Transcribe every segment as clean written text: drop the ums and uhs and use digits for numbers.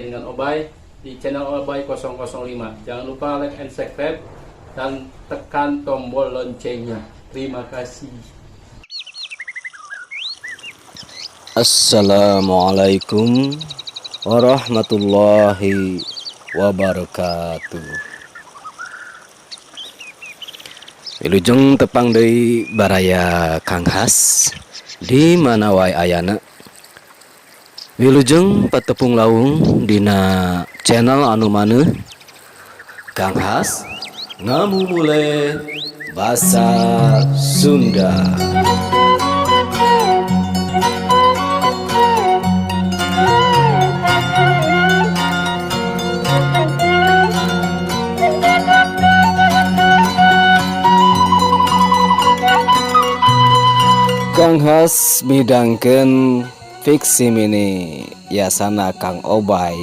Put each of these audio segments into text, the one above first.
lagi dengan Obay di channel Obay 005. Jangan lupa like and subscribe dan tekan tombol loncengnya. Terima kasih. Assalamualaikum warahmatullahi wabarakatuh. Wilujeng tepang deui baraya Kang Has di mana wae ayana. Wilujeng patepung lawung dina channel anu maneuh Kang Has ngamumule basa Sunda. Kang Has midangkeun fiksi mini yasana Kang Obay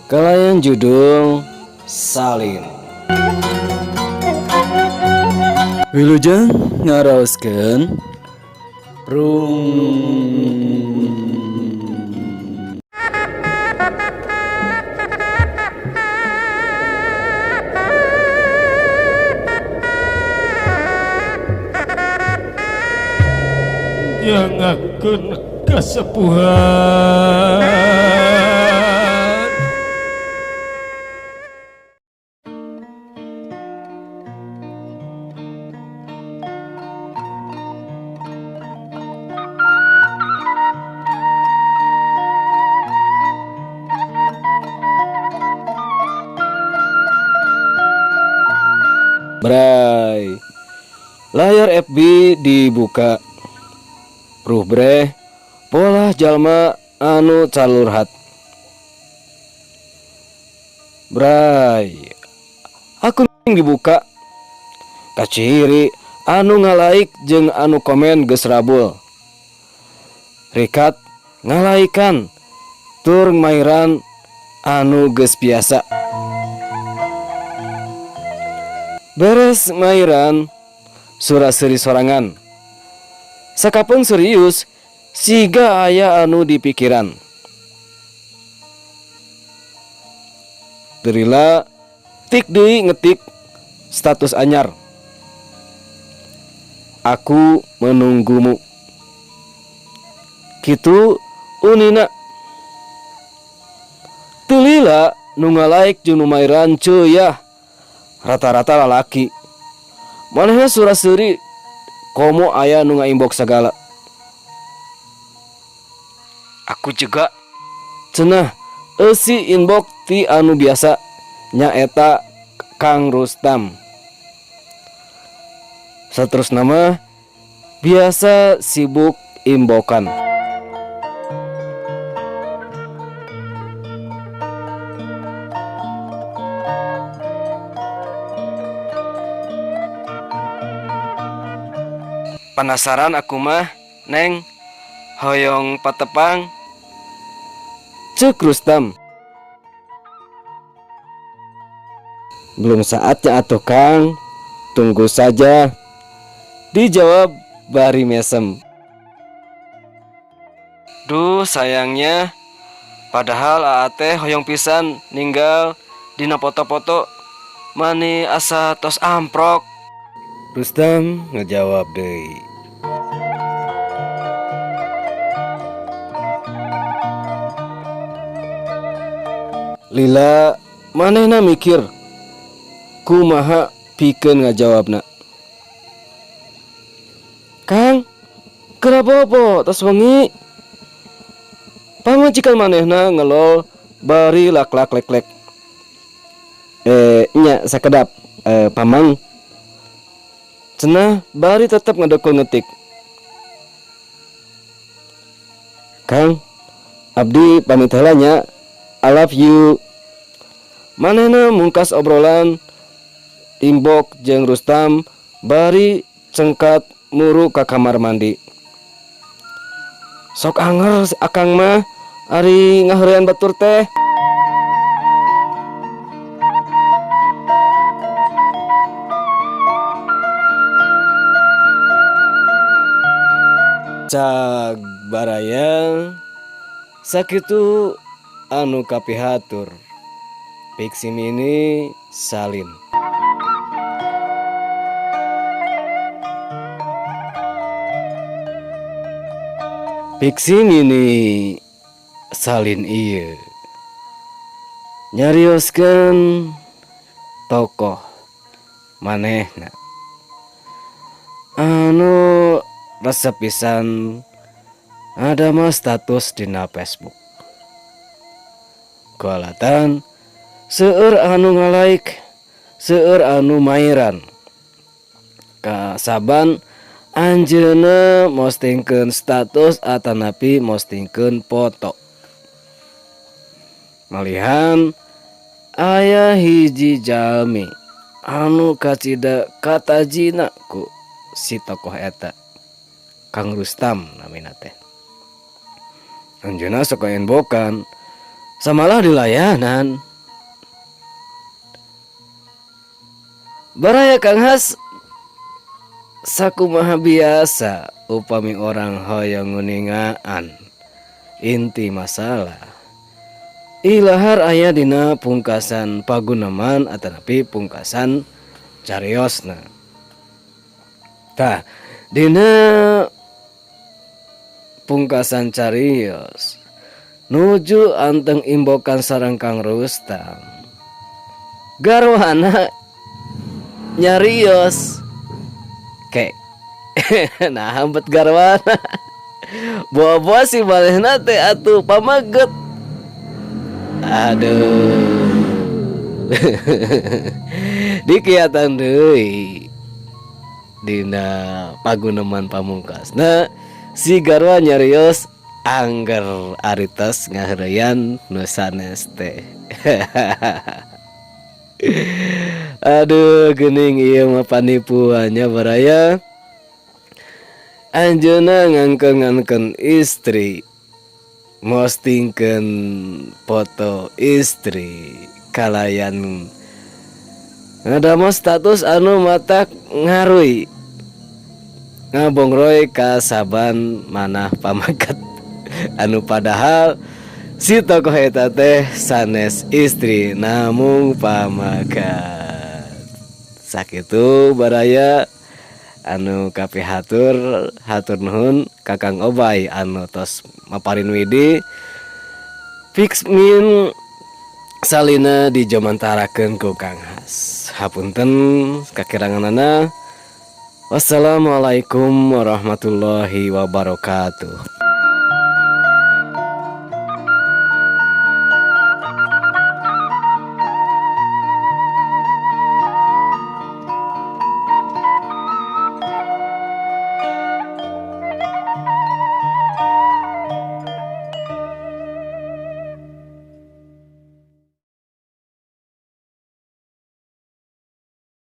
kalayan judul Salin. Wilujeng ngaraoskeun rung. Nyangakeun kasepuhan. Bray. Layar FB dibuka. Ruh breh polah jalma anu calurhat. Bray. Akun dibuka. Kaciri anu ngalaik jeung anu komen geus rabul. Rikat ngalaikan tur mairan anu geus biasa. Beres mairan sura-seuri sorangan. Sakapeung serius siga aya anu dipikiran. Terila tik deui ngetik status anyar. Aku menunggumu. Kitu unina. Teu lila nu ngalaik jeung nu mairan ceuy yah. Rata-rata lalaki. Manehna sura-seuri komo aya nu ngainbox sagala. Aku juga cenah eusi inbox ti anu biasa nyaeta Kang Rustam. Saterusna mah biasa sibuk inboxan. Penasaran aku mah, Neng, hoyong patepang. Cek Rustam. Belum saatnya atuh Kang, tunggu saja. Dijawab bari mesem. Duh sayangnya, padahal aa teh hoyong pisan ninggal dina foto-foto mani asa tos amprok. Rustam ngejawab deui. Lila manehna mikir kumaha pikeun ngajawabna. Kang, keur bobo tos wengi? Pamajikan manehna ngelol bari lak-lak lek-lek. Nya sakedap, pamang. Cenah bari tetep ngedekul ngetik. Kang, abdi pamit heula nya. I love you. Manehna mungkas obrolan inbox jeung Rustam bari cengkat muru ka kamar mandi. Sok anger akang mah ari ngaheurean batur teh. Cag baraya sakitu anu kapihatur Fiksimini Salin. Fiksimini Salin ieu nyarioskeun tokoh manehna anu resep pisan ngadamel status dina Facebook. Kualatan seueur anu nga-like, seueur anu mairan. Kasaban anjeunna mostingkeun status atanapi mostingkeun foto. Malihan aya hiji jalmi anu kacida katajina ku si tokoh eta, Kang Rustam namina teh. Anjeunna sok inbokan samalah dilayanan. Baraya Kang Has sakumaha biasa upami orang hoyong nguningaan inti masalah ilahar aya dina pungkasan paguneman atanapi pungkasan cariosna. Tah dina pungkasan carios nuju anteng imbokan sareng Kang Rustam garwana nyarios kek. Nah hampet garwana boa-boa si balehna teh atuh pamaget. Aduh. Dikiatan deui dina paguneman pamungkasna si garwa nyarios angger aritos ngaheureuyan nu sanes teh. Aduh geuning ieu mah panipuannya baraya. Anjeunna ngangkeun-ngangkeun istri, mostingkeun foto istri kalayan ngadamel status anu matak ngaruy ngabongroy ka saban manah pamaget anu padahal si tokoh eta teh sanes istri namung pamaget. Sakitu baraya anu kapihatur, hatur nuhun ka Kang Obay anu tos maparin widi fix min salina dijomantarakeun ku Kang Has. Hapunten kakiranganana. Wassalamualaikum warahmatullahi wabarakatuh.